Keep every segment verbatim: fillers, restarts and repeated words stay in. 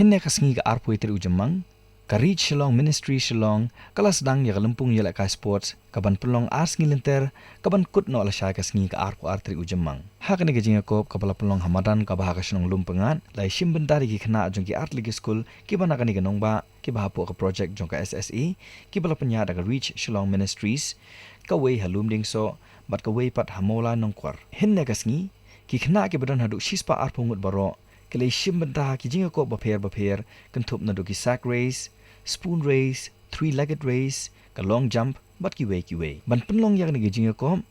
Hynne ka sngi ka arphew tarik u Jymmang, ka Reach Shillong Ministry Shillong ka la sdang ïa ka lympung ïalehkai sports ka ban pynlong ar sngi lynter, ka ban kut noh lashai ka sngi ka arphew ar tarik u Jymmang. Ha kane ka jingïakob kaba la pynlong ha madan kaba ha ka shnong Lumpyngngad, la ïashim bynta da ki khynnah jong ki artylli ki skul kiba na kane ka nongbah, kiba hapoh ka project jong ka S S A, kiba la pynïaid da ka Reach Shillong Ministries, kawei ha Lumdiengsoh bad kawei pat ha Mawlai Nongkwar. Hynne ka sngi, ki khynnah kiba don haduh shispah arphew ngut baroh ki la ïashim bynta ha ki jingïakob bapher bapher, kynthup naduh ki sack race, spoon race, three legged race, ka long jump bad kiwei kiwei. Ban pynlong ïa kane ka jingïakob,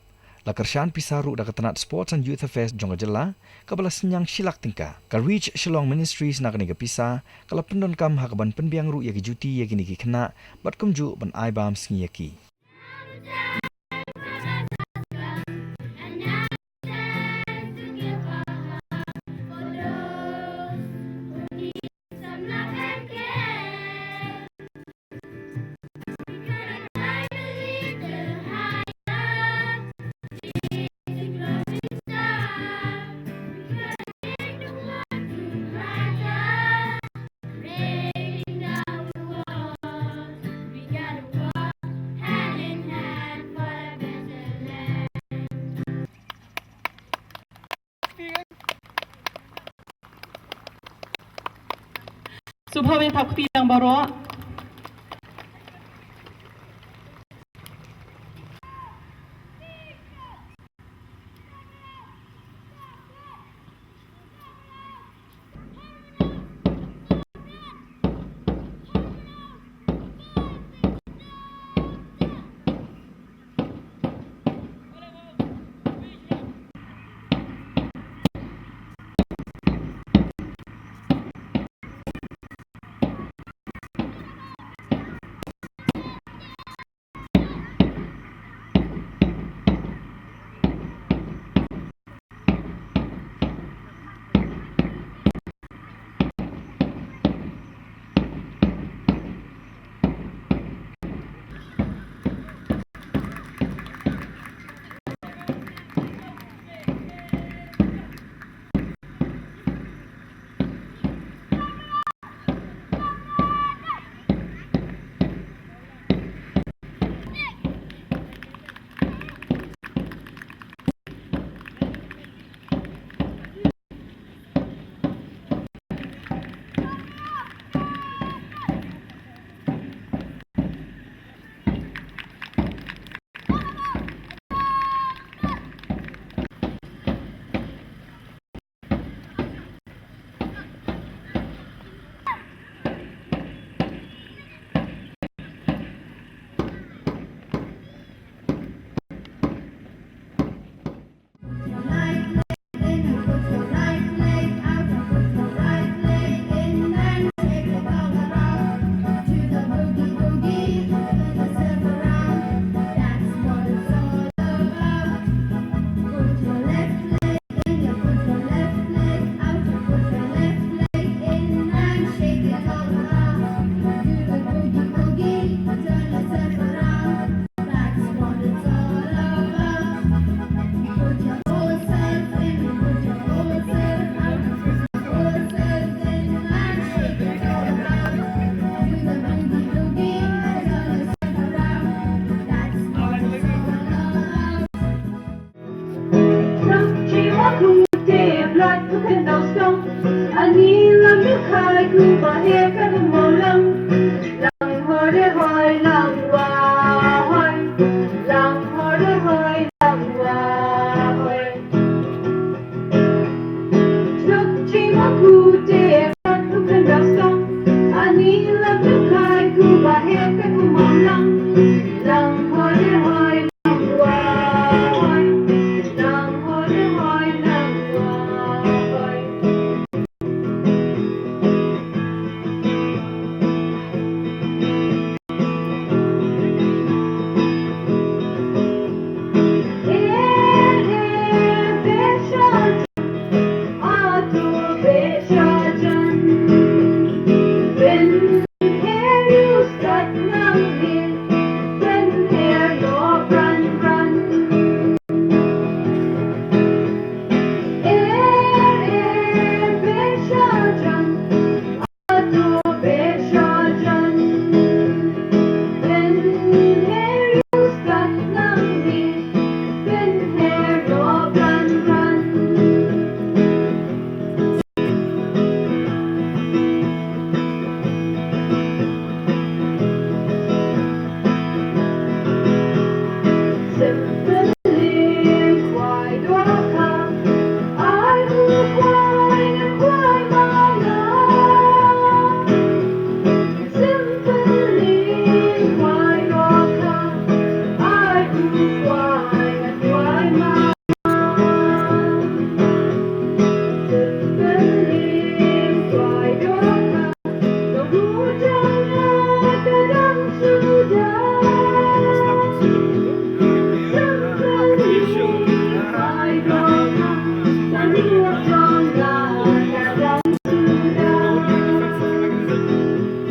la kyrshan pisa ruh da ka tnat Sports and Youth Affairs jong ka jylla, kaba la synñiang shi lak tyngka. Ka Reach Shillong Ministries na kane ka pisa ka la pyndonkam ha ka ban pynbiang ruh ïa ki juti ïa kine ki khynnah bad kumjuh ban ai bam sngi ïa ki. Sngewbha ban thap kti lang baroh.